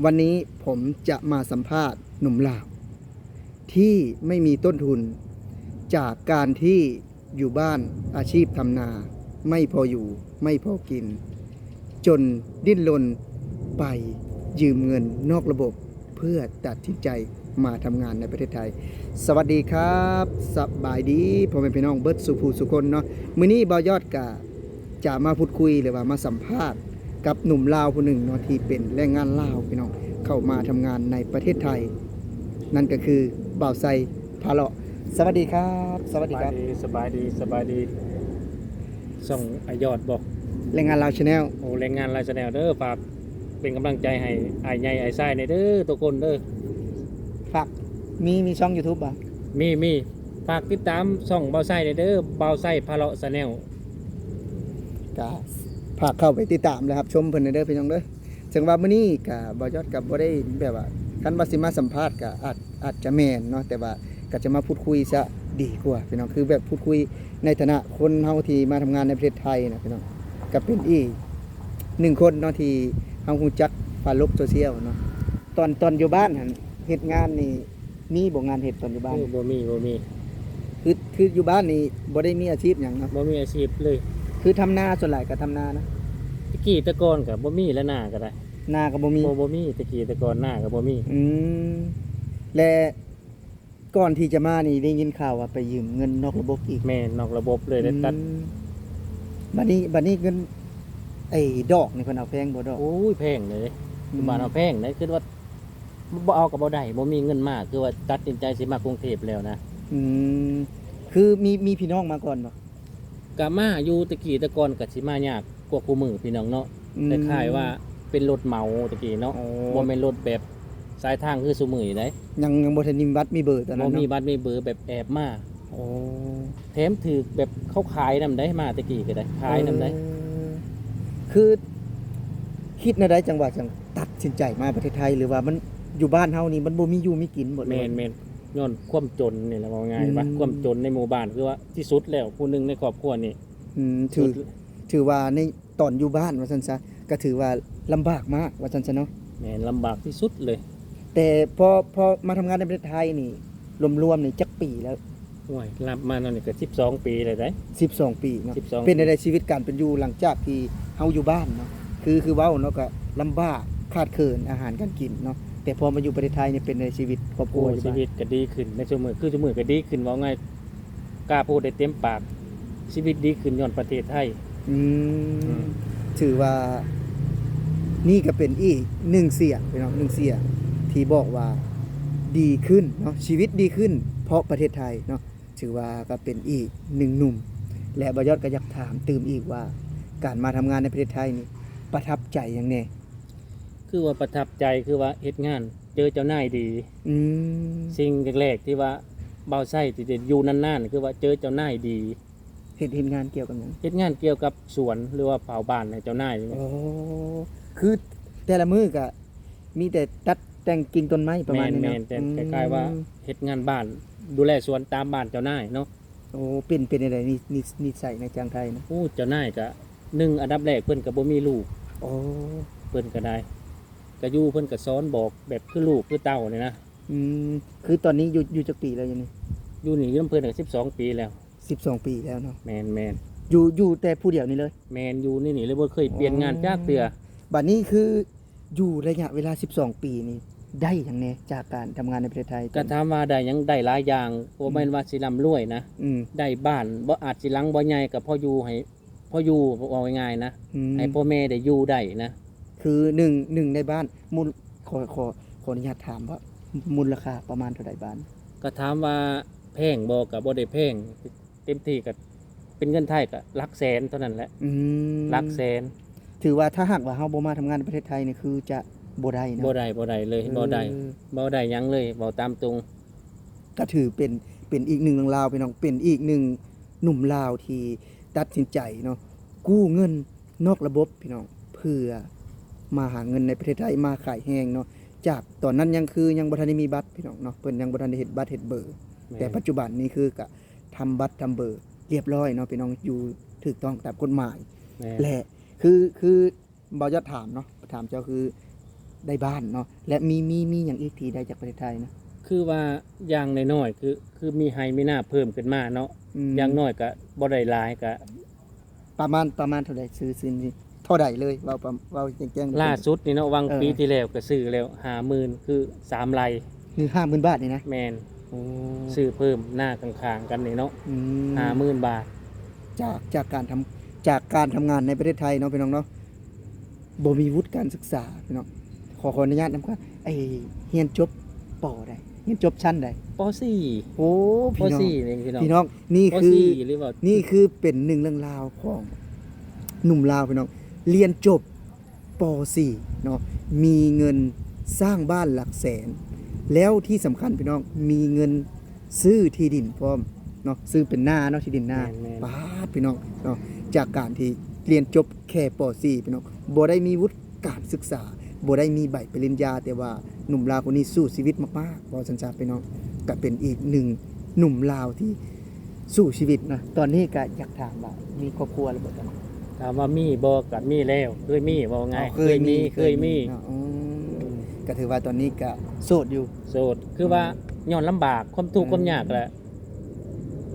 วันนี้ผมจะมาสัมภาษณ์หนุ่มลาวที่ไม่มีต้นทุน จากการที่อยู่บ้านอาชีพทำนาไม่พออยู่ไม่พอกิน จนดิ้นรนไปยืมเงินนอกระบบ เพื่อตัดสินใจมาทำงานในประเทศไทย สวัสดีครับ สบายดีพ่อแม่พี่น้องเบิดสู่ผู้สู่คนเนาะ มื้อนี้บ่าวยอดกะ จะมาพูดคุยหรือว่ามาสัมภาษณ์กับหนุ่มลาวผู้หนึ่งเนาะ ที่เป็นแรงงานลาวพี่น้อง เข้ามาทำงานในประเทศไทย นั่นก็คือบ่าวไซพาเลาะ สวัสดีครับ สวัสดีครับ สบายดี สบายดี สบายดี ช่องอ้ายยอดบ่ แรงงานลาว Channel โอ้ แรงงานลาว Channel เด้อ ฝากเป็นกำลังใจให้อ้ายใหญ่อ้ายชายแหน่เด้อทุกคนเด้อ ฝาก มี มีช่อง YouTube บ่ มี มี ฝากติดตามช่องบ่าวไซแหน่เด้อ บ่าวไซพาเลาะ Channel ก็ฝากเข้าไปติดตามและรับชมเพิ่นแหน่เด้อพี่น้องเด้อ ถึงว่ามื้อนี้ก็บ่าวยอดก็บ่ได้แบบว่า คันว่าสิมาสัมภาษณ์ก็อาจ อาจจะแม่นเนาะ แต่ว่าก็จะมาพูดคุยซะดีกว่าพี่น้อง คือแบบพูดคุยในฐานะคนเฮาที่มาทำงานในประเทศไทยนะพี่น้อง ก็เป็นอีกหนึ่งคนเนาะที่เฮารู้จักผ่านโลกโซเชียลเนาะ ตอน ตอนอยู่บ้านหั่นเฮ็ดงานนี่ มีบ่งานเฮ็ดตอนอยู่บ้าน โอ้ บ่มี บ่มี คือ คืออยู่บ้านนี่บ่ได้มีอาชีพหยังเนาะ บ่มีอาชีพเลย คือทำนา ส่วนหลายก็ทำนานะ ตะกี้แต่ก่อนก็บ่มีแล้ว นาก็ได้ นาก็บ่มี บ่ บ่มี ตะกี้แต่ก่อนนาก็บ่มี อืม และก่อนที่จะมานี่ได้ยินข่าวว่าไปยืมเงินนอกระบบอีก แม่น นอกระบบเลย ได้ตัด อืม บัดนี้ บัดนี้เงิน ไอ้ดอกนี่เพิ่นเอาแพงบ่ดอก โอ้ย แพงเลย อืม บ้านเฮาแพงเลย คือว่า บ่เอาก็บ่ได้ บ่มีเงินมา คือว่าตัดสินใจสิมากรุงเทพฯแล้วนะ อืม คือมี มีพี่น้องมาก่อนบ่ ก็มาอยู่ ตะกี้แต่ก่อนก็สิมายากกว่าคู่มื้อพี่น้องเนาะ อืม คล้ายๆว่าเป็นรถเหมาตะกี้เนาะ โอ้ บ่แม่นรถแบบสายทางคือซุมื้อนี้ได๋ ยัง ยังบ่ทันมีบัตรมีเบอร์ตอนนั้นเนาะ บ่มีบัตรมีเบอร์ แบบแอบมา โอ้ แถมถืกแบบเขาขายนำได๋ มาตะกี้ก็ได้ ขายนำได๋ เออ คือคิดแนวใดจั่งว่าจั่งตัดสินใจมาประเทศไทย หรือว่ามันอยู่บ้านเฮานี่มันบ่มีอยู่มีกินบ่ แม่นๆ ย้อนความจนนี่แหละ เว้าง่ายว่า อืม ความจนในหมู่บ้าน คือว่าที่สุดแล้ว ผู้หนึ่งในครอบครัวนี่ อืม ถือ สุด ถือว่าในตอนอยู่บ้านว่าซั่นซะ ก็ถือว่าลำบากมากว่าซั่นซะเนาะ แม่น ลำบากที่สุดเลย แต่พอ พอมาทำงานในประเทศไทยนี่ รวมๆนี่จักปีแล้ว โอ้ย นับมาแล้วนี่ก็สิบสองปีแล้วได๋ สิบสองปีเนาะ สิบสอง เป็นจั่งใด๋ชีวิตการเป็นอยู่หลังจากที่เฮาอยู่บ้านเนาะ คือ คือเว้าเนาะ ก็ลำบากขาดเขินอาหารการกินเนาะ แต่พอมาอยู่ประเทศไทยนี่เป็นจั่งใด๋ชีวิตครอบครัว โอ้ อยู่บ้าน ชีวิตก็ดีขึ้น ในซุมื้อ คือซุมื้อก็ดีขึ้น เว้าง่าย กล้าพูดได้เต็มปาก ชีวิตดีขึ้นย้อนประเทศไทย อืม อืม ถือว่านี่ก็เป็นอีกหนึ่งเสียงพี่น้อง หนึ่งเสียงที่บอกว่าดีขึ้นเนาะ ชีวิตดีขึ้นเพราะประเทศไทยเนาะ ถือว่าก็เป็นอีกหนึ่งหนุ่ม และบ่าวยอดก็อยากถามตื่มอีกว่า การมาทำงานในประเทศไทยนี่ประทับใจหยังแหน่ คือว่าประทับใจ คือว่าเฮ็ดงานเจอเจ้านายดี อืม สิ่งแรกๆที่ว่าบ่าวไซที่จะอยู่นานๆ คือว่าเจอเจ้านายดี เฮ็ด เฮ็ดงานเกี่ยวกับหยัง เฮ็ดงานเกี่ยวกับสวน หรือว่าเฝ้าบ้านให้เจ้านาย โอ้ คือแต่ละมื้อก็มีแต่ตัดแต่งกิ่งต้นไม้ประมาณนี้เนาะ แม่นๆ แต่ อืม คล้ายๆว่าเฮ็ดงานบ้าน ดูแลสวนตามบ้านเจ้านายเนาะ โอ้ เป็น เป็นจั่งใด๋ นิ นิ นิสัยนายจ้างไทยนะ โอ้ เจ้านายก็ หนึ่ง อันดับแรกเพิ่นก็บ่มีลูก โอ้ เพิ่นก็ได้ ก็อยู่เพิ่นก็สอนบอกแบบคือลูกคือเต้านี่นะ อืม คือตอนนี้อยู่ อยู่จักปีแล้วอยู่นี่ อยู่นี่อยู่นำเพิ่นก็สิบสองปีแล้ว สิบสองปีแล้วเนาะ แม่นๆ อยู่ อยู่แต่ผู้เดียวนี่เลย แม่น อยู่นี่นี่เลย บ่เคยเปลี่ยนงานจักเทื่อ บัดนี้คืออยู่ระยะเวลาสิบสองปีนี่ ได้หยังแหน่จากการทำงานในประเทศไทย ก็ถามว่าได้หยัง ได้หลายอย่าง บ่แม่นว่าสิร่ำรวยนะ อืม ได้บ้าน บ่ อาจสิหลังบ่ใหญ่ ก็พออยู่ให้ พออยู่ เว้าง่ายๆนะ อืม ให้พ่อแม่ได้อยู่ได้นะ คือหนึ่ง หนึ่งในบ้าน มูล ขอ ขอ ขออนุญาตถามว่า มูลค่าประมาณเท่าใดบ้าน ก็ถามว่าแพงบ่ ก็บ่ได้แพง เต็มที่ก็เป็นเงินไทยก็หลักแสนเท่านั้นแหละ อืม หลักแสน ถือว่าถ้าหากว่าเฮาบ่มาทำงานในประเทศไทยนี่คือจะบ่ได้เนาะ บ่ได้ บ่ได้เลย เออ บ่ได้ บ่ได้หยังเลย เว้าตามตรง ก็ถือเป็น เป็นอีกหนึ่งเรื่องราวพี่น้อง เป็นอีกหนึ่งหนุ่มลาวที่ตัดสินใจเนาะ กู้เงินนอกระบบพี่น้อง เพื่อมาหาเงินในประเทศไทย มาขายแฮงเนาะ จากตอนนั้นยังคือยังบ่ทันได้มีบัตรพี่น้องเนาะ เพิ่นยังบ่ทันได้เฮ็ดบัตรเฮ็ดเบอร์ แม่น แต่ปัจจุบันนี้คือก็ทำบัตรทำเบอร์เรียบร้อยเนาะพี่น้อง อยู่ถูกต้องตามกฎหมาย แม่น และคือ คือ บ่าวยอดถามเนาะ ถามเจ้าคือ ໄດ້ບ້ານເນາະ ແລະ ມີ ມີ ມີຫຍັງອີກທີ່ໄດ້ຈາກປະເທດໄທນະ? ຄືວ່າຢ່າງນ້ອຍໆ ຄື ຄືມີໄຮ່ມີນາເພີ່ມຂຶ້ນມາເນາະ ອືມ ຢ່າງນ້ອຍກະບໍ່ໄດ້ຫຼາຍ ກະ ປະມານ ປະມານເທົ່າໃດ? ຊື້ ຊື້ນີ້ເທົ່າໃດເລີຍ? ເວົ້າປະ ເວົ້າແຈ້ງໆ ລ່າສຸດນີ້ເນາະ ຫວ່າງ ເອີ ປີທີ່ແລ້ວກະຊື້ແລ້ວຫ້າໝື່ນ ຄືສາມໄຮ່ ຄືຫ້າໝື່ນບາດນີ້ນະ? ແມ່ນ ໂອ້ ຊື້ເພີ່ມນາຂ້າງໆ ກັນນີ້ເນາະ ອືມ ຫ້າໝື່ນບາດ ຈາກ ຈາກການທຳ ຈາກການທຳງານໃນປະເທດໄທເນາະ ພີ່ນ້ອງເນາະ ບໍ່ມີວຸດການສຶກສາ ພີ່ນ້ອງ ຂໍ ຂໍອະນຸຍາດນຳ ໄອ້ ຮຽນຈົບ ປໍ ໃດ? ຮຽນຈົບຊັ້ນໃດ? ປໍສີ່ ໂອ້ ພີ່ນ້ອງ ປໍສີ່ນີ້ ພີ່ນ້ອງ ພີ່ນ້ອງ ນີ້ຄື ປໍສີ່ ຫຼືວ່າ ນີ້ຄືເປັນໜຶ່ງເລື່ອງລາວຂອງໜຸ່ມລາວ ພີ່ນ້ອງ ຮຽນຈົບ ປໍສີ່ ເນາະ ມີເງິນສ້າງບ້ານຫຼັກແສນ ແລ້ວທີ່ສຳຄັນ ພີ່ນ້ອງ ມີເງິນຊື້ທີ່ດິນພ້ອມເນາະ ຊື້ເປັນນາເນາະ ທີ່ດິນນາ ແມ່ນໆ ປາດ ພີ່ນ້ອງເນາະ ຈາກການທີ່ຮຽນຈົບແຄ່ ປໍສີ່ ພີ່ນ້ອງ ບໍ່ໄດ້ມີວຸດ ການສຶກສາ ບໍ່ໄດ້ມີໃບປະລິນຍາ ແຕ່ວ່າໜຸ່ມລາວຄົນນີ້ສູ້ຊີວິດມາກໆ ເວົ້າຊັ້ນຊະ ພີ່ນ້ອງ ກະເປັນອີກໜຶ່ງໜຸ່ມລາວທີ່ສູ້ຊີວິດນະ. ຕອນນີ້ກະຢາກຖາມວ່າ ມີຄອບຄົວແລ້ວບໍ່? ຕອນນີ້ ຖາມວ່າມີບໍ່ ກະມີແລ້ວ ເຄີຍມີ ເວົ້າງ່າຍ ອໍ ເຄີຍມີ ເຄີຍມີ ເຄີຍມີເນາະ ອືມ ກະຖືວ່າຕອນນີ້ກະໂສດຢູ່ ໂສດ ຄືວ່າ ອືມ ຍ້ອນລຳບາກ ຄວາມທຸກ ອືມ ຄວາມຍາກ ແລະ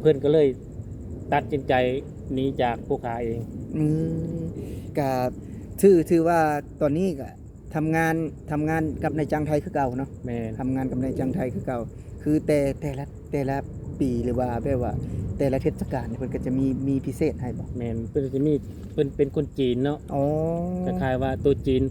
ເພິ່ນກໍເລີຍຕັດສິນໃຈໜີຈາກຜູ້ຂ້າເອງ ອືມ ກະຖື ຖືວ່າຕອນນີ້ກະ ທຳງານ ທຳງານກັບນາຍຈ້າງໄທຄືເກົ່າເນາະ? ແມ່ນ ທຳງານກັບນາຍຈ້າງໄທຄືເກົ່າ ຄືແຕ່ ແຕ່ລະ ແຕ່ລະປີ ຫຼືວ່າແບບວ່າແຕ່ລະເທດສະການນີ້ ເພິ່ນກໍຈະມີ ມີພິເສດໃຫ້ບໍ່? ແມ່ນ ເພິ່ນຈະມີ ເພິ່ນເປັນຄົນຈີນເນາະ ອໍ ຄ້າຍໆວ່າຕຸດຈີນ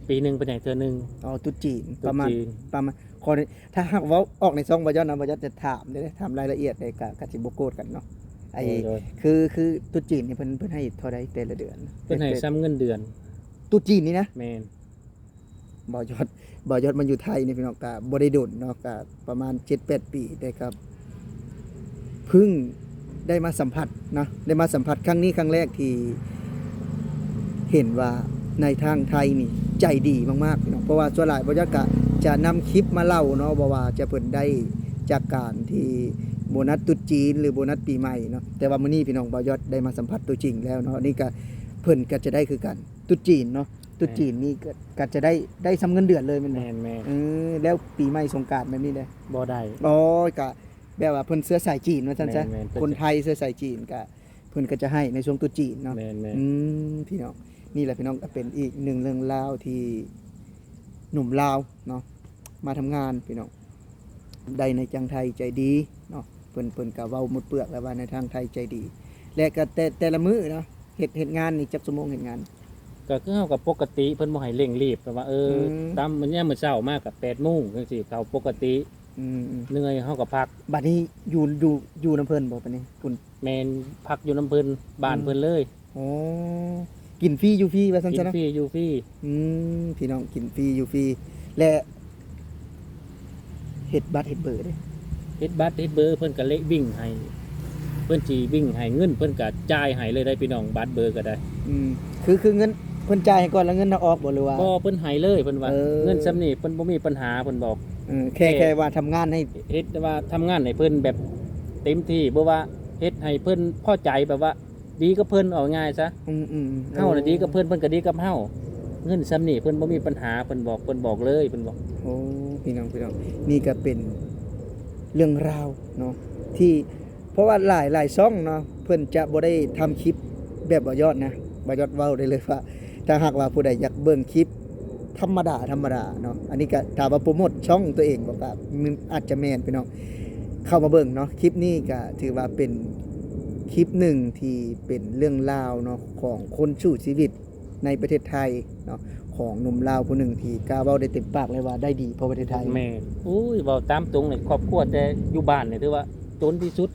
ປີໜຶ່ງເພິ່ນໃຫ້ເທື່ອໜຶ່ງ ອໍ ຕຸດຈີນ ຕຸດຈີນ ປະມານ ປະມານ ຂໍ ຖ້າຫາກເວົ້າອອກໃນຊ່ອງບໍ່ຢອດນະ ບໍ່ຢອດຈະຖາມເດ້ ຖາມລາຍລະອຽດເດ້ ກະ ກະຊິບໍ່ໂກດກັນເນາະ ໄອ້ ໂດຍ ໂດຍ ຄື ຄືຕຸດຈີນນີ້ ເພິ່ນ ເພິ່ນໃຫ້ເທົ່າໃດແຕ່ລະເດືອນ? ເພິ່ນໃຫ້ ເປັນ ສ່ຳເງິນເດືອນ ຕຸດຈີນນີ້ນະ? ແມ່ນ ບ່າວຍອດ ບ່າວຍອດມາຢູ່ໄທນີ້ ພີ່ນ້ອງ ກະບໍ່ໄດ້ດົນເນາະ ກະປະມານເຈັດແປດປີ ແຕ່ກະເພິ່ງໄດ້ມາສຳຜັດເນາະ ໄດ້ມາສຳຜັດຄັ້ງນີ້ຄັ້ງແລກທີ່ເຫັນວ່ານາຍຈ້າງໄທນີ້ໃຈດີມາກໆ ພີ່ນ້ອງ ເພາະວ່າສ່ວນຫຼາຍບ່າວຍອດກະຈະນຳຄລິບມາເລົ່າເນາະ ບໍ່ວ່າຈະເພິ່ນໄດ້ຈາກການທີ່ໂບນັດຕຸດຈີນ ຫຼື ໂບນັດປີໃໝ່ເນາະ ແຕ່ວ່າມື້ນີ້ ພີ່ນ້ອງ ບ່າວຍອດໄດ້ມາສຳຜັດຕົວຈິງແລ້ວເນາະ ນີ້ກະເພິ່ນກະຈະໄດ້ຄືກັນ ຕຸດຈີນເນາະ ຕຸດຈີນນີ້ກະ ກະຈະໄດ້ ໄດ້ສ່ຳເງິນເດືອນເລີຍແມ່ນບໍ່? ແມ່ນໆ ເອີ ແລ້ວປີໃໝ່ສົງການແບບນີ້ເດ້? ບໍ່ໄດ້ ອໍ ກະແບບວ່າເພິ່ນເຊື້ອສາຍຈີນວ່າຊັ້ນຊະ ແມ່ນໆ ຄົນໄທເຊື້ອສາຍຈີນກະ ເພິ່ນກະຈະໃຫ້ໃນຊ່ວງຕຸດຈີນເນາະ ແມ່ນໆ ອືມ ພີ່ນ້ອງ ນີ້ແຫຼະ ພີ່ນ້ອງ ກະເປັນອີກໜຶ່ງເລື່ອງລາວທີ່ໜຸ່ມລາວເນາະ ມາທຳງານ ພີ່ນ້ອງ ໄດ້ນາຍຈ້າງໄທໃຈດີເນາະ ເພິ່ນ ເພິ່ນກະເວົ້າໝົດເປືອກແລ້ວວ່ານາຍຈ້າງໄທໃຈດີ ແລະ ກະແຕ່ ແຕ່ລະມື້ເນາະ ເຮັດ ເຮັດງານນີ້ຈັກຊົ່ວໂມງເຮັດງານ? ກະຄືເຮົາກະປົກກະຕິ ເພິ່ນບໍ່ໃຫ້ເລັ່ງລີບ ແບບວ່າ ເອີ ອືມ ຕາມຍາມມື້ເຊົ້າມາກະແປດໂມງຈັ່ງຊີ້ ເຂົ້າປົກກະຕິ ອືມໆ ເມື່ອຍເຮົາກະພັກ ບາດນີ້ຢູ່ ຢູ່ ຢູ່ນຳເພິ່ນບໍ່ບາດນີ້? ແມ່ນ ພັກຢູ່ນຳເພິ່ນ ບ້ານເພິ່ນເລີຍ ອືມ ໂອ້ ກິນຟຣີຢູ່ຟຣີວ່າຊັ້ນຊະເນາະ ກິນຟຣີຢູ່ຟຣີ ອືມ ພີ່ນ້ອງ ກິນຟຣີຢູ່ຟຣີ ແລະ ເຮັດບັດເຮັດເບີເດ້? ເຮັດບັດເຮັດເບີ ເພິ່ນກະເລະວິ້ງໃຫ້ ເພິ່ນຊິວິ້ງໃຫ້ ເງິນເພິ່ນກະຈ່າຍໃຫ້ເລີຍໄດ໋ ພີ່ນ້ອງ ບັດເບີກະໄດ້ ອືມ ຄື ຄືເງິນເພິ່ນຈ່າຍໃຫ້ກ່ອນ ແລ້ວເງິນເຮົາອອກບໍ່ ຫຼືວ່າ? ບໍ່ ເພິ່ນໃຫ້ເລີຍ ເພິ່ນວ່າ ເອີ ເງິນສ່ຳນີ້ເພິ່ນບໍ່ມີບັນຫາ ເພິ່ນບອກ ເອີ ແຄ່ ແຄ່ ແຄ່ວ່າທຳງານໃຫ້ ເຮັດແຕ່ວ່າທຳງານໃຫ້ເພິ່ນແບບເຕັມທີ່ ບໍ່ວ່າເຮັດໃຫ້ເພິ່ນພໍໃຈ ແບບວ່າ ດີກັບເພິ່ນ ເວົ້າງ່າຍຊະ ອືມໆ ເຮົານະດີກັບເພິ່ນ ເພິ່ນກະດີກັບເຮົາ ເງິນສ່ຳນີ້ເພິ່ນບໍ່ມີບັນຫາ ເພິ່ນບອກ ເພິ່ນບອກເລີຍ ເພິ່ນບອກ ໂອ້ ພີ່ນ້ອງ ພີ່ນ້ອງ ນີ້ກະເປັນເລື່ອງລາວເນາະ ທີ່ ເພາະວ່າຫຼາຍ ຫຼາຍຊ່ອງເນາະ ເພິ່ນຈະບໍ່ໄດ້ທຳຄລິບແບບບ່າວຍອດນະ ບ່າວຍອດເວົ້າໄດ້ເລີຍວ່າ ຖ້າຫາກວ່າຜູ້ໃດຢາກເບິ່ງຄລິບ ທຳມະດາ ທຳມະດາເນາະ ອັນນີ້ກະຖາມວ່າໂປຣໂມດຊ່ອງຕົວເອງບໍ່ ກະອາດຈະແມ່ນ ພີ່ນ້ອງ ເຂົ້າມາເບິ່ງເນາະ ຄລິບນີ້ກະຖືວ່າເປັນຄລິບໜຶ່ງທີ່ເປັນເລື່ອງລາວເນາະ ຂອງຄົນສູ້ຊີວິດໃນປະເທດໄທເນາະ ຂອງໜຸ່ມລາວຜູ້ໜຶ່ງທີ່ກ້າເວົ້າໄດ້ເຕັມປາກເລີຍວ່າໄດ້ດີເພາະປະເທດໄທ ແມ່ນ ໂອ້ຍ ເວົ້າຕາມຕົງເລີຍ ຄອບຄົວແຕ່ຢູ່ບ້ານນີ້ຖືວ່າຈົນທີ່ສຸດ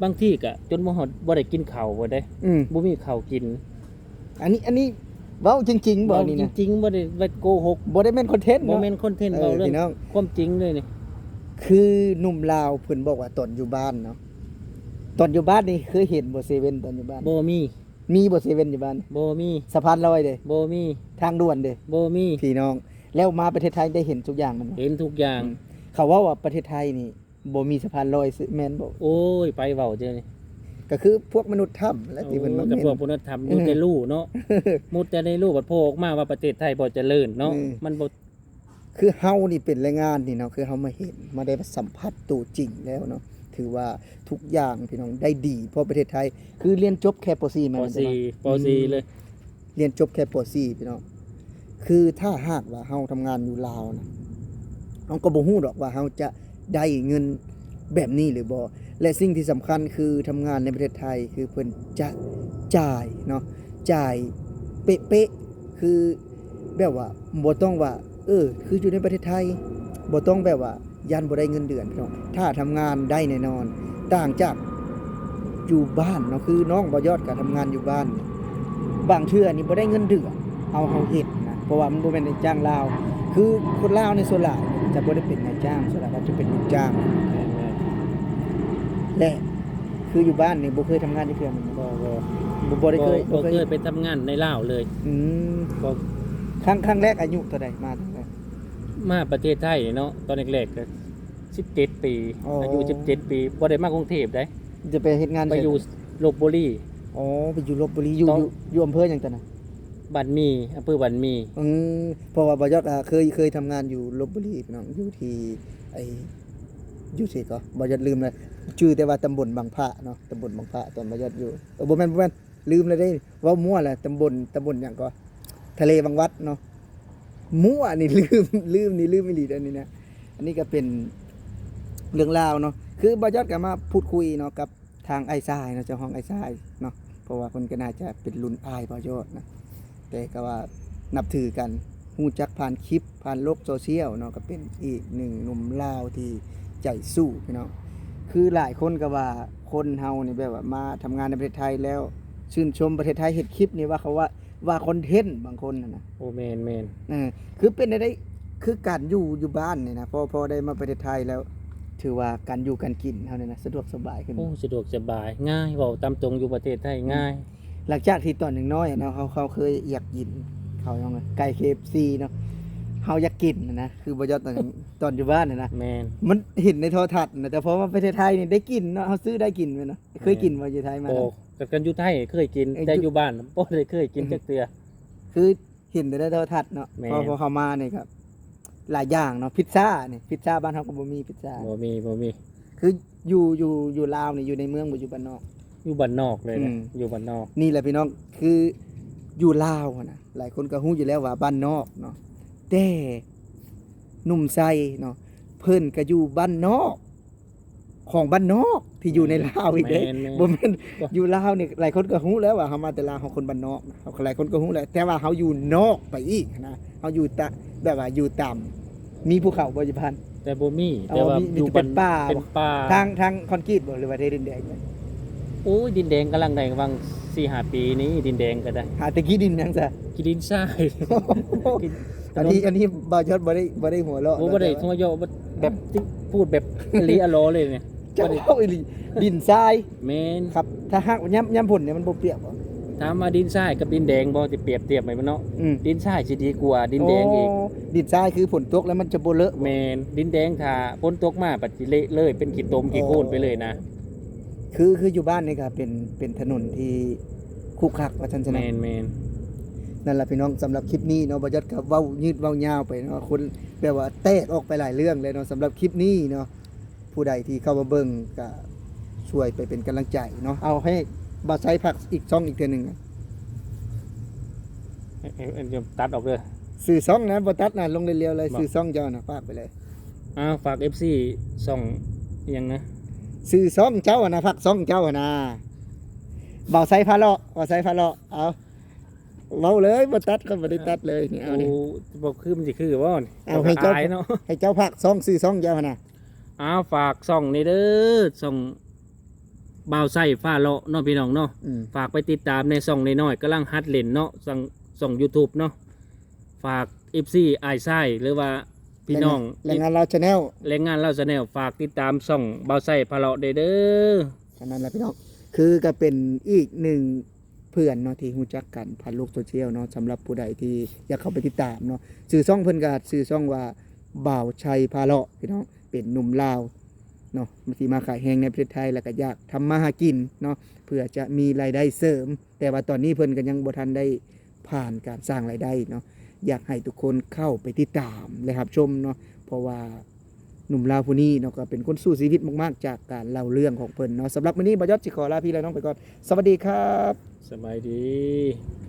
ບາງທີກະຈົນບໍ່ຮອດ ບໍ່ໄດ້ກິນເຂົ້າພຸ້ນເດ້ ອືມ ບໍ່ມີເຂົ້າກິນ ອັນນີ້ ອັນນີ້ເວົ້າຈິງໆບໍ່ ເວົ້າຈິງໆ ນີ້ນະ ບໍ່ໄດ້ ບໍ່ໄດ້ໂກຫົກ ບໍ່ໄດ້ແມ່ນຄອນເທັນ ບໍ່ແມ່ນຄອນເທັນ ເອີ ເວົ້າເລື່ອງ ພີ່ນ້ອງ ຄວາມຈິງເລີຍນີ້ ຄືໜຸ່ມລາວເພິ່ນບອກວ່າຕອນຢູ່ບ້ານເນາະ ຕອນຢູ່ບ້ານນີ້ເຄີຍເຫັນບໍ່ເຊເວັ່ນຕອນຢູ່ບ້ານ? ບໍ່ມີ ມີບໍ່ເຊເວັ່ນຢູ່ບ້ານ? ບໍ່ມີ ສະພານລອຍເດ? ບໍ່ມີ ທາງດ່ວນເດ? ບໍ່ມີ ພີ່ນ້ອງ ແລ້ວມາປະເທດໄທໄດ້ເຫັນທຸກຢ່າງແມ່ນບໍ່? ເຫັນທຸກຢ່າງ ອືມ ເຂົາເວົ້າວ່າປະເທດໄທນີ້ ບໍ່ມີສະພານລອຍ ແມ່ນບໍ່? ໂອ້ຍ ໃຜເວົ້າຈັ່ງນີ້ ກະຄືພວກມະນຸດຖ້ຳແຫຼະ ໂອ້ ທີ່ເພິ່ນມາ ກະພວກມະນຸດຖ້ຳ ເອີ ຢູ່ແຕ່ຮູເນາະ ມຸດແຕ່ໃນຮູ ບັດໂພອອກມາວ່າປະເທດໄທບໍ່ຈະເລີນເນາະ ເອີ ມັນບໍ່ ຄືເຮົານີ້ເປັນແຮງງານນີ້ເນາະ ຄືເຮົາມາເຫັນ ມາໄດ້ມາສຳຜັດໂຕຈິງແລ້ວເນາະ ຖືວ່າທຸກຢ່າງພີ່ນ້ອງໄດ້ດີ ເພາະປະເທດໄທ ຄືຮຽນຈົບແຄ່ ປໍສີ່ ແມ່ນບໍ່? ປໍສີ່ ປໍສີ່ເລີຍ ຮຽນຈົບແຄ່ ປໍສີ່ ພີ່ນ້ອງ ຄືຖ້າຫາກວ່າເຮົາທຳງານຢູ່ລາວນະ ເຮົາກໍບໍ່ຮູ້ດອກວ່າເຮົາຈະໄດ້ເງິນແບບນີ້ຫຼືບໍ່ ແລະ ສິ່ງທີ່ສຳຄັນຄືທຳງານໃນປະເທດໄທ ຄືເພິ່ນຈະຈ່າຍເນາະ ຈ່າຍເປະໆ ຄືແບບວ່າບໍ່ຕ້ອງວ່າ ເອີ ຄືຢູ່ໃນປະເທດໄທ ບໍ່ຕ້ອງແບບວ່າຢ້ານບໍ່ໄດ້ເງິນເດືອນພີ່ນ້ອງ ຖ້າທຳງານໄດ້ແນ່ນອນ ຕ່າງຈາກຢູ່ບ້ານເນາະ ຄືນ້ອງບ່າວຍອດກໍທຳງານຢູ່ບ້ານ ບາງເທື່ອນີ້ບໍ່ໄດ້ເງິນເດືອນ ເຮົາ ເຮົາເຮັດນະ ເພາະວ່າມັນບໍ່ແມ່ນນາຍຈ້າງລາວ ຄືຄົນລາວໃນສ່ວນຫຼາຍຈະບໍ່ໄດ້ເປັນນາຍຈ້າງ ສ່ວນຫຼາຍເຂົາຈະເປັນລູກຈ້າງ ແມ່ນໆ ແລະ ຄືຢູ່ບ້ານນີ້ບໍ່ເຄີຍທຳງານຈັກເທື່ອແມ່ນບໍ່? ບໍ່ ບໍ່ ບໍ່ ບໍ່ໄດ້ເຄີຍ ບໍ່ ບໍ່ເຄີຍ ບໍ່ເຄີຍໄປທຳງານໃນລາວເລີຍ ອືມ ບໍ່ ຄັ້ງ ຄັ້ງແລກອາຍຸເທົ່າໃດ ມາ ມາປະເທດໄທເນາະ ຕອນແລກໆກໍສິບເຈັດປີ ອໍ ອາຍຸສິບເຈັດປີ ບໍ່ໄດ້ມາກຸງເທບໃດ ຈະໄປເຮັດງານ ໄປຢູ່ ໄສ? ລົບບຸລີ ອໍ ໄປຢູ່ລົບບຸລີ ຢູ່ ຕອນ ຢູ່ ຢູ່ອຳເພີຫຍັງຕອນນັ້ນ? ບ້ານໝີ່ ອຳເພີບ້ານໝີ່ ອືມ ເພາະວ່າບ່າວຍອດ ອ່າ ເຄີຍ ເຄີຍທຳງານຢູ່ລົບບຸລີພີ່ນ້ອງ ຢູ່ທີ່ ໄອ້ ຢູ່ໃສກໍ ບ່າວຍອດລືມແລ້ວ ຈື່ແຕ່ວ່າຕຳບົນບັງພະເນາະ ຕຳບົນບັງພະ ຕອນບ່າວຍອດຢູ່ ເອີ ບໍ່ແມ່ນ ບໍ່ແມ່ນ ລືມແລ້ວເດ້ ເວົ້າມົ້ວແຫຼະ ຕຳບົນ ຕຳບົນຫຍັງກໍ ທະເລວັງວັດເນາະ ມົ້ວນີ້ ລືມ ລືມນີ້ ລືມອີ່ຫຼີເດ້ນີ້ນະ ອັນນີ້ກໍເປັນເລື່ອງລາວເນາະ ຄືບ່າວຍອດກໍມາພູດຄຸຍເນາະ ກັບທາງອ້າຍຊາຍເນາະ ເຈົ້າຂອງອ້າຍຊາຍເນາະ ເພາະວ່າເພິ່ນກໍໜ້າຈະເປັນລຸ້ນອ້າຍບ່າວຍອດນະ ແຕ່ກໍວ່ານັບຖືກັນ ຮູ້ຈັກຜ່ານຄລິບ ຜ່ານໂລກໂຊຊຽວເນາະ ກໍເປັນອີກໜຶ່ງໜຸ່ມລາວທີ່ໃຈສູ້ພີ່ນ້ອງ ຄືຫຼາຍຄົນກໍວ່າຄົນເຮົານີ້ແບບວ່າມາທຳງານໃນປະເທດໄທແລ້ວ ຊື່ນຊົມປະເທດໄທ ເຮັດຄລິບນີ້ວ່າເຂົາວ່າ ວ່າຄອນເທັນບາງຄົນຫັ້ນນະ ໂອ້ ແມ່ນໆ ເອີ ຄືເປັນໄດ້ ຄືການຢູ່ ຢູ່ບ້ານນີ້ນະ ພໍ ພໍໄດ້ມາປະເທດໄທແລ້ວ ຖືວ່າການຢູ່ການກິນເຮົານີ້ນະ ສະດວກສະບາຍຂຶ້ນ ໂອ້ ສະດວກສະບາຍ ງ່າຍ ເວົ້າຕາມຕົງ ຢູ່ປະເທດໄທ ອືມ ງ່າຍ ຫຼັງຈາກທີ່ຕອນຍັງນ້ອຍເນາະ ເຮົາ ເຮົາເຄີຍຢາກກິນເຂົ້າຫຍັງ ໄກ່ ເຄເອັຟຊີ ເນາະ ເຮົາຢາກກິນນະ ຄືບໍ່ຢອດຕອນ ຕອນຢູ່ບ້ານນະ ແມ່ນ ມັນເຫັນໃນໂທລະທັດນະ ແຕ່ພໍມາປະເທດໄທນີ້ໄດ້ກິນເນາະ ເຮົາຊື້ໄດ້ກິນແມ່ນເນາະ ເຄີຍກິນບໍ່ຢູ່ໄທມາ? ໂອ້ ກັນຢູ່ໄທເຄີຍກິນ ເອີ ແຕ່ຢູ່ ຢູ່ບ້ານບໍ່ໄດ້ເຄີຍກິນ ອືມ ຈັກເທື່ອ ຄືເຫັນແຕ່ໃນໂທລະທັດເນາະ ແມ່ນ ພໍ ພໍເຂົ້າມານີ້ກໍຫຼາຍຢ່າງເນາະ ພິດຊານີ້ ພິດຊາບ້ານເຮົາກໍບໍ່ມີ ພິດຊາ ບໍ່ມີ ບໍ່ມີ ຄືຢູ່ ຢູ່ ຢູ່ລາວນີ້ ຢູ່ໃນເມືອງບໍ່ ຢູ່ບ້ານນອກ? ຢູ່ບ້ານນອກເລີຍນະ ອືມ ຢູ່ບ້ານນອກ ນີ້ແຫຼະພີ່ນ້ອງ ຄືຢູ່ລາວຫັ້ນນະ ຫຼາຍຄົນກໍຮູ້ຢູ່ແລ້ວວ່າບ້ານນອກເນາະ ແຕ່ໜຸ່ມໄຊເນາະ ເພິ່ນກໍຢູ່ບ້ານນອກ ຂອງບ້ານນອກທີ່ຢູ່ໃນລາວອີກເດ້ ແມ່ນໆ ບໍ່ແມ່ນ ຢູ່ລາວນີ້ຫຼາຍຄົນກໍຮູ້ແລ້ວວ່າເຮົາມາແຕ່ລາວ ເຮົາຄົນບ້ານນອກນະ ເຮົາ ຫຼາຍຄົນກໍຮູ້ແລ້ວ ແຕ່ວ່າເຮົາຢູ່ນອກໄປອີກນະ ເຮົາຢູ່ຕະ ແບບວ່າຢູ່ຕາມ ມີພູເຂົາບໍ່ຢູ່ບ້ານ? ແຕ່ບໍ່ມີ ອໍ ແຕ່ວ່າມີ ມີ ຢູ່ ເປັນປ່າ ເປັນປ່າ ທາງ ທາງຄອນກຣີດບໍ່ ຫຼືວ່າເທດິນແດງ? ໂອ້ຍ ດິນແດງກຳລັງໄດ້ຫວ່າງສີ່ຫ້າປີນີ້ ດິນແດງກໍໄດ້ ຫາແຕ່ຂີ້ດິນຫຍັງຊະ? ຂີ້ດິນຊາຍ ອັນນີ້ ອັນນີ້ບ່າວຍອດບໍ່ໄດ້ ບໍ່ໄດ້ຫົວເລາະ ບໍ່ ບໍ່ໄດ້ຫົວເຍາະ ແບບ ອືມ ທີ່ ພູດແບບອີ່ຫຼີອີ່ຫຼໍເລີຍນີ້ ເຈົ້າເວົ້າອີ່ຫຼີ ດິນຊາຍ ແມ່ນ ຄັບ ຖ້າຫາກຍາມ ຍາມຝົນນີ້ມັນບໍ່ປຽກບໍ່? ຖາມວ່າດິນຊາຍກັບດິນແດງບໍ່ ຊິປຽບທຽບໃຫ້ມັນເນາະ ອືມ ດິນຊາຍຊິດີກວ່າດິນແດງອີກ ອໍ ດິນຊາຍຄືຝົນຕົກແລ້ວມັນຈະບໍ່ເລາະ ແມ່ນ ດິນແດງຖ້າຝົນຕົກມາບັດຊິເລະເລີຍ ເປັນຂີ້ຕົມ ອໍ ຂີ້ໂຄນໄປເລີຍນະ ຄື ຄືຢູ່ບ້ານນີ້ກໍເປັນ ເປັນຖະໜົນທີ່ ຂຸຂະ ວ່າຊັ້ນຊະເນາະ ແມ່ນໆ ນັ້ນລະພີ່ນ້ອງ ສຳລັບຄລິບນີ້ເນາະ ບ່າວຍອດກໍເວົ້າຍືດເວົ້າຍາວໄປເນາະ ຄົນແບບວ່າແຕກອອກໄປຫຼາຍເລື່ອງເລີຍເນາະ ສຳລັບຄລິບນີ້ເນາະ ຜູ້ໃດທີ່ເຂົ້າມາເບິ່ງກໍຊ່ວຍໄປເປັນກຳລັງໃຈເນາະ ເອົາໃຫ້ບ່າວໄຊຝາກອີກຊ່ອງອີກເທື່ອໜຶ່ງ ເອີ ເອີ ເອີ ຕັດອອກເດີ ຊື່ຊ່ອງນະ ບໍ່ຕັດນະ ລົງລຽວໆເລີຍ ບໍ່ ຊື່ຊ່ອງເຈົ້ານະ ຝາກໄປເລີຍ ອ້າວ ຝາກເອັຟຊີ ຊ່ອງອີ່ຫຍັງນະ ຊື່ຊ່ອງເຈົ້າຫັ້ນນະ ຝາກຊ່ອງເຈົ້າຫັ້ນນະ ບ່າວໄຊພາເລາະ ບ່າວໄຊພາເລາະ ເອົາ ເວົ້າເລີຍ ບໍ່ຕັດ ຂ້ອຍບໍ່ໄດ້ຕັດເລີຍ ນີ້ ເອົານີ້ ໂອ້ ບໍ່ຄື ມັນຊິຄືບໍ່ ເອົາ ໃຫ້ເຈົ້າ ເນາະ ໃຫ້ເຈົ້າຝາກຊ່ອງ ຊື່ຊ່ອງເຈົ້າຫັ້ນນະ ອ້າວ ຝາກຊ່ອງນີ້ເດີ ຊ່ອງບ່າວໄຊພາເລາະເນາະ ພີ່ນ້ອງເນາະ ອືມ ຝາກໄປຕິດຕາມແດ່ ຊ່ອງນ້ອຍໆ ກຳລັງຫັດເຫຼັ້ນເນາະ ຊ່ອງ ຊ່ອງຢູທູບເນາະ ຝາກເອັຟຊີ ອ້າຍຊາຍ ຫຼືວ່າ ພີ່ນ້ອງ ແຮງງານລາວແຊນແນວ ແຮງງານລາວແຊນແນວ ຝາກຕິດຕາມຊ່ອງບ່າວໄຊພາເລາະແດ່ເດີ ເທົ່ານັ້ນລະພີ່ນ້ອງ ຄືກໍເປັນອີກໜຶ່ງເພື່ອນເນາະ ທີ່ຮູ້ຈັກກັນຜ່ານໂລກໂຊຊຽວເນາະ ສຳລັບຜູ້ໃດທີ່ຢາກເຂົ້າໄປຕິດຕາມເນາະ ຊື່ຊ່ອງເພິ່ນກໍຊື່ຊ່ອງວ່າ ບ່າວໄຊພາເລາະ ພີ່ນ້ອງ ເປັນໜຸ່ມລາວເນາະ ທີ່ມາຂາຍແຮງໃນປະເທດໄທ ແລ້ວກໍຢາກທຳມາຫາກິນເນາະ ເພື່ອຈະມີລາຍໄດ້ເສີມ ແຕ່ວ່າຕອນນີ້ເພິ່ນກໍຍັງບໍ່ທັນໄດ້ຜ່ານການສ້າງລາຍໄດ້ເນາະ ຢາກໃຫ້ທຸກຄົນເຂົ້າໄປຕິດຕາມ ແລະ ຮັບຊົມເນາະ ເພາະວ່າໜຸ່ມລາວຜູ້ນີ້ເນາະ ກໍເປັນຄົນສູ້ຊີວິດມາກໆ ຈາກການເລົ່າເລື່ອງຂອງເພິ່ນເນາະ. ສຳລັບມື້ນີ້ ບ່າວຍອດຊິຂໍລາພີ່ລານ້ອງໄປກ່ອນ. ສະຫວັດດີຄັບ. ສະບາຍດີ.